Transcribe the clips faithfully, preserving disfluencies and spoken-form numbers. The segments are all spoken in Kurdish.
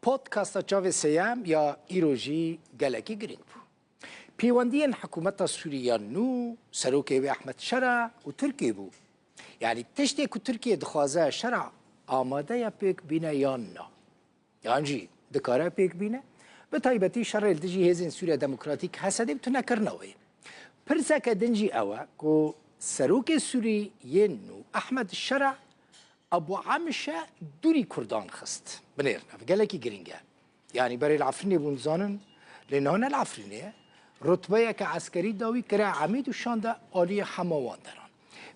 Podcasta Çavê Sêyem ya îro jî gelekî girîng bû. Pêwendiyên hikûmeta Sûrî ya nû, serokê wê Ehmed Şera û Tirkiyê bû. Yanî tiştê ku Tirkiye dixwaze Şera amade ye pêk bîne yan na? Yan jî dikare pêk bîne? Bi taybetî şerê li dijî Hêzên Sûriya Demokratîk, H S D, û tunekirina wê. Pirseke din jî ew e ku serokê Sûrî yên nû Ehmed Şera Abu Amşe dûrî Kurdan xist. Binêrin, ev gelekî girîng e. Yanî berê li Efrînê bûn dizanin, lê niha ne li Efrînê ye. Rutbeyeke eskerî dawî kire emîd û şande aliyê hema wan deran.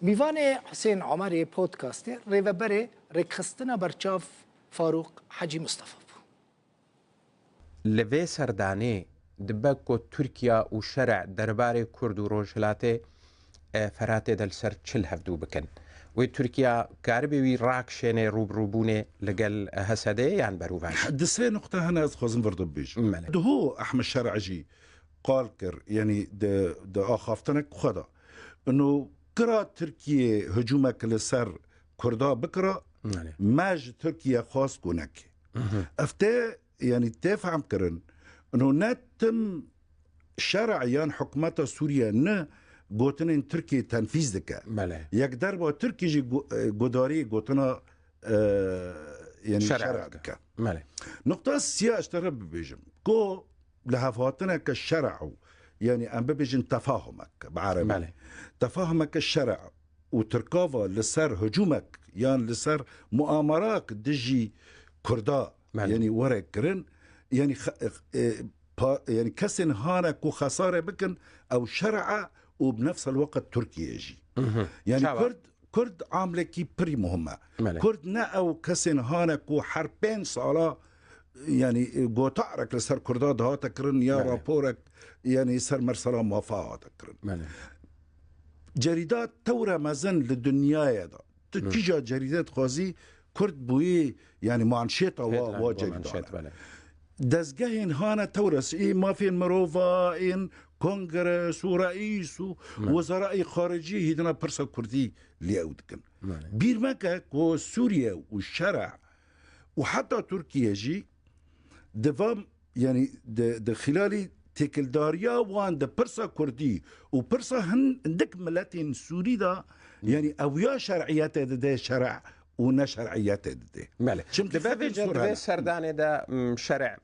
Mîvanê Husên Omerê Podcastê rêveberê rêkxistina berçav Farûq Hecî Mistefa bû. Li vê serdanê dibe ku Tirkiye û şerê derbarê Kurd û Rojhilatê, e, Feratê de li ser çi li hevdû bikin? Wê Tirkiye karibê wî rakişêne rûbirûbûnê li gel H S D yan berûvajî? Di sê nuqte hene ez dixwazim vir de bibêjim. Belê. Duho Ehmed Şer'a jî qal kir, yanî di, di axaftinek xwe de. Ino kira Tirkiye hicûmek li ser Kurda bikira, Belê. me ji Tirkiye xwast ku neke. Mhm. Ev tê, yanî tê fehm kirin. Ino ne tim şer'a yan hikûmeta Sûriye ne gotinên Tirkiye tenfîz dike. Belê. Yek derba Tirkiye jî gu-, e, gudarî gotina, e, yanî Şer'a şer'a dike. dike. Belê. Nuqta siya ez te re bibêjim. Ku li hevhatineke şer'a û, yanî em bibêjin tefahumek bi erebî. Belê. Tefahumeke şer'a û Tirkava li ser hicûmek yan li ser muamerak dijî Kurda, Belê. yanî were kirin, yanî xe-, e, pa-, yanî kesên hane ku xesare bikin, ew şer'a û bi nefs el weqt Tirkiye jî. Mhm. Yanî Çawa? Kurd, Kurd amlekî pirî muhim e. Belê. Kurd ne ew kesên hane ku her pênc sala, yanî, e, gotarek li ser Kurda dihate kirin ya Belê. raporek, yanî ser mesela mafa hate kirin. Belê. Cerîda tewre mezin li dinyayê de. Tu Hı. kîja cerîde dixwazî, Kurd bûyî, yanî manşêta wa, Headline wa wa cerîdane. manşêt, belê. Dezgehên hane tewres, ê mafên mirova, ên kongres û reîs û Hı. wezarayê xaricî hîdina pirsa Kurdî li ew dikin. Belê. Bîr meke ku Sûriye û şer'a û heta Tirkiye jî di van, yanî di, di xîlalî têkildariya wan di pirsa Kurdî û pirsa hin-, hindik miletên Sûrî de, yanî ew ya şer'iyetê dide şer'a û ne şer'iyetê dide. Belê. Çimkî Dibe xetin vêca di vê Sûrana. serdanê de, m, şer'a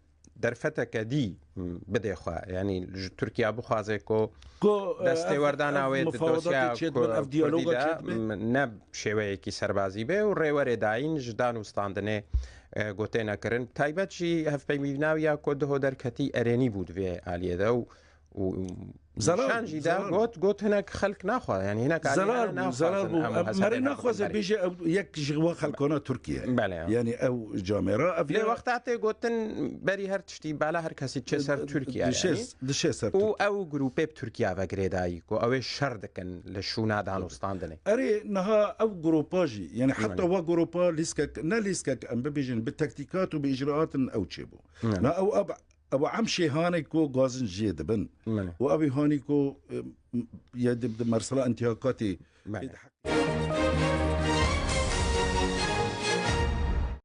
derfeteke dî, m, bidê xwe. Yanî ji Tirkiye bixwaze ku Ku, e, destê ev, werdana ev wê di mufawedatê dosya çêdibin, ku ev diyaloga Kurdî de, çêdibin. m, ne şêweyekî serbazî be û rêwerê dayîn ji danûstandinê, e, gotê nekirin. Taybet jî hevpeymîvîna wî ya ku diho derketî erênî bû di vê aliyê de û, û Zelal nîşan bû, jî da zelal bû. got, got hinek xelk naxwa-, yanî hinek alî Zelal hene bû, zelal naxwazin bû. em Ev merê muhasebeyê naxwaze nakin. bêje ew yek ji we xelkana Tirkiye. Belê, ya. Yanî ew camêra, ev Lê ya wexta tê gotin berî her tiştî bala her kesî çê ser Tirkiye, Dişê, yanî. dişê ser Û Tirkiye. ew grûpê bi Tirkiye ve girêdayî ku ew ê şer dikin li şûna danûstandinê. Erê, niha ew grûpa jî, yanî heta Belê. wa grûpa lîskek, ne lîskek, em bibêjin, bi tektîkat û bi îcraatin ew çêbû. Belê. Na ew ab-, ew em şêhanê ku gazin jê dibin. Belê. Û ew hanî ku, e, m-, ya di, di mersela intihakatê Belê. tê de heq-